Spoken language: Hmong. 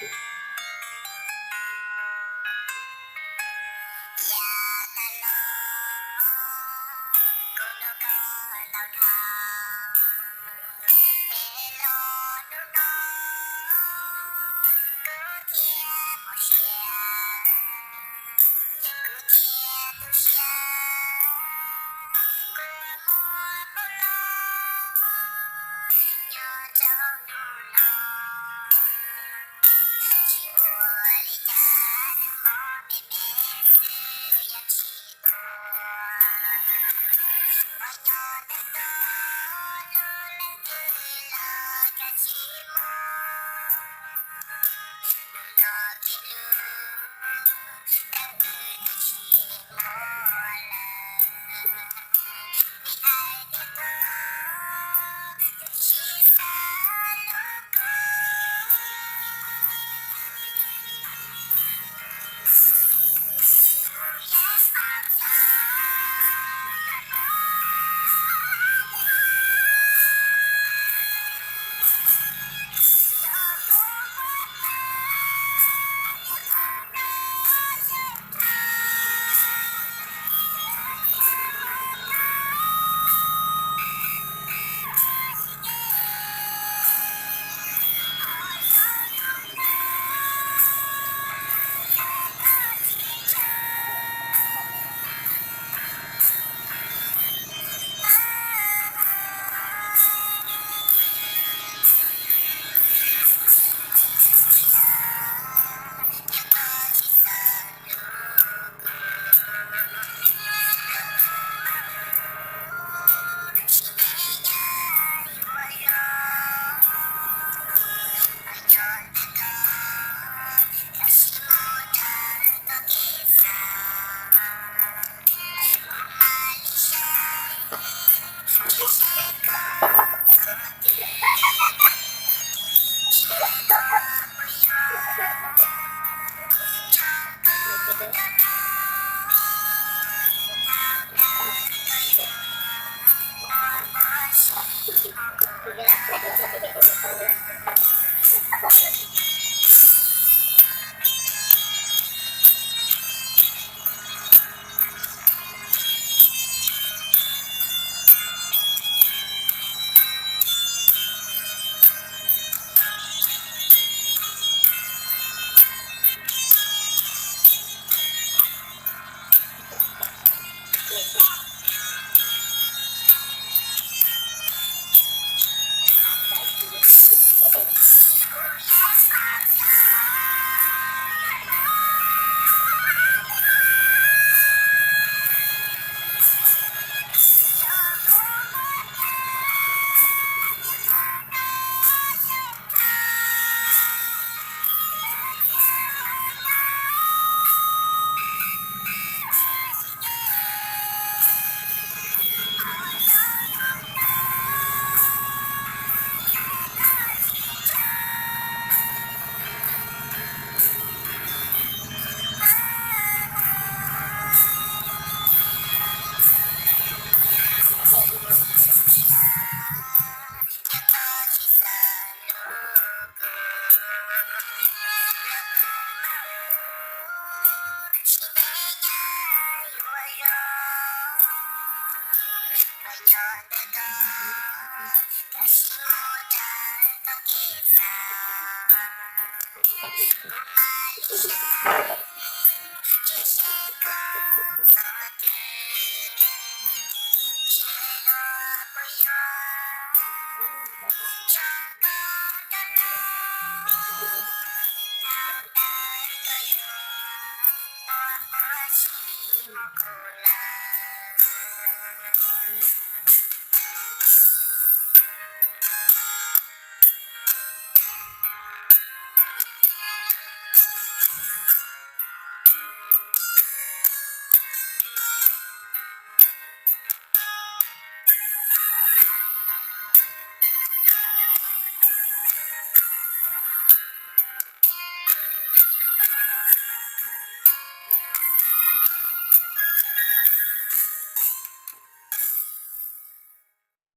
Yog tas los kuv hlub koj ntau dhau, es los hnub no kuv thiaj mob siab, kuv thiaj tu siab, kua muag poob los nyob rau hnub no, tsis ua li cas, nws mob me me xwb yeej tsis ua. Poj nyob ntawm koj hlub leej twg los koj tsis mus, hnub no kev hlub ntawm wb twb tsis muaj lawm. Vim hais tias koj twb tsis xav hlub kuv.